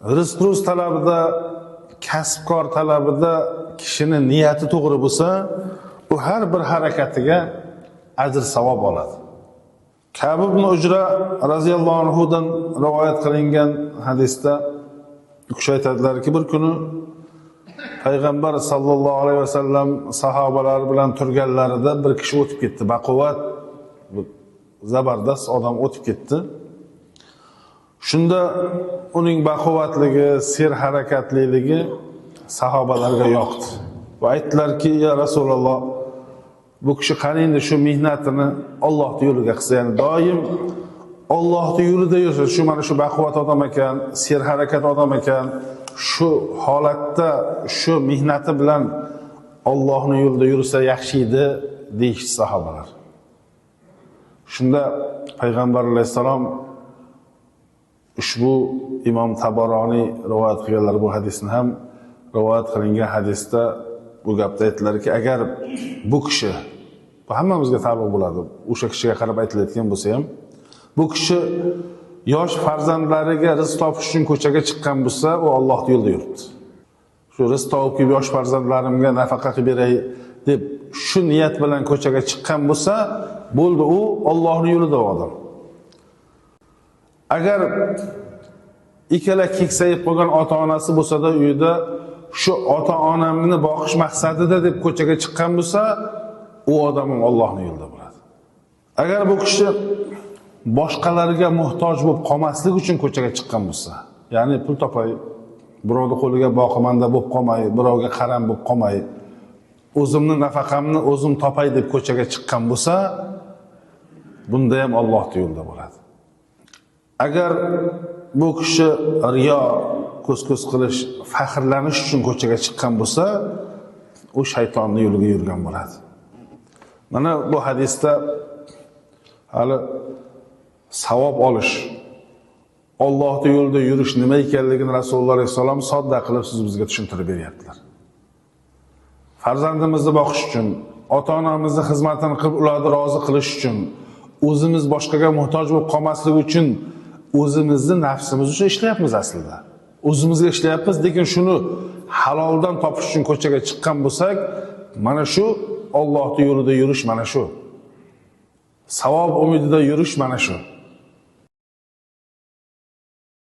Rizq ro'z talabida, kasbkor talabida kishini niyati to'g'ri bo'lsa, u har bir harakatiga ajr savob oladi. Ka'b ibn Ujra roziyallohu anhudan rivoyat qilingan hadisda u kishi aytadilarki, bir kuni Payg'ambar sallallohu alayhi vasallam sahobalari bilan turganlarida bir kishi o'tib ketdi. Baquvvat, zabardast odam o'tib ketdi. Shunda uning baquvvatligi, serharakatliligi sahobalarga yoqdi. Va aytdilarki, ya Rasululloh, bu kishi qani endi shu mehnatini Allohning yo'liga qilsa, ya'ni doim Allohning yo'lida yursa, shu mana shu baquvvat odam ekan, serharakat odam ekan, shu holatda shu mehnati bilan Allohning yo'lida yursa yaxshi edi, deyishdi sahobalar. Shunda Payg'ambar alayhissalom ushbu Imom Tabaroniy rivoyat qilganlar bu hadisni ham rivoyat qilingan hadisda bu gapda aytdilarki, agar bu kishi, bu hammamizga taalluq bo'ladi, o'sha kishiga qarab aytilayotgan bo'lsa ham, bu kishi yosh farzandlariga rizq topish uchun ko'chaga chiqqan bo'lsa, u Allohning yo'lida yuribdi. Shu rizq topib kelib yosh farzandlarimga nafaqa qilib beray deb shu niyat bilan ko'chaga chiqqan bo'lsa, bo'ldi, u Allohning yo'lida odam. Agar ikkala keksayib qolgan ota-onasi bo'lsa-da uyida shu ota-onamni boqish maqsadida deb ko'chaga chiqqan bo'lsa, u odam ham Allohning yo'lida bo'ladi. Agar bu kishi boshqalarga muhtoj bo'lib qolmaslik uchun ko'chaga chiqqan bo'lsa, ya'ni pul topay, birovni qo'liga boqimanda bo'lib qolmay, birovga qaram bo'lib qolmay, o'zimni nafaqamni o'zim topay deb ko'chaga chiqqan bo'lsa, bunda ham Allohning yo'lida bo'ladi. Agar bu kishi riyo, ko'z-ko'z qilish, faxrlanish uchun ko'chaga chiqqan bo'lsa, u shaytonning yo'liga yurgan bo'ladi. Mana bu hadisda hali savob olish, Allohning yo'lida yurish nima ekanligini Rasululloh alayhissalom sodda qilib siz bizga tushuntirib beryaptilar. Farzandimizni boqish uchun, ota-onamizni xizmatini qilib ularni rozi qilish uchun, o'zimiz boshqaga muhtoj bo'lib qolmaslik uchun o'zimizni nafsimiz uchun ishlayapmiz aslida. O'zimizga ishlayapmiz, lekin shuni haloldan topish uchun ko'chaga chiqqan bo'lsak, mana shu Allohning yo'lida yurish mana shu. Savob umidida yurish mana shu.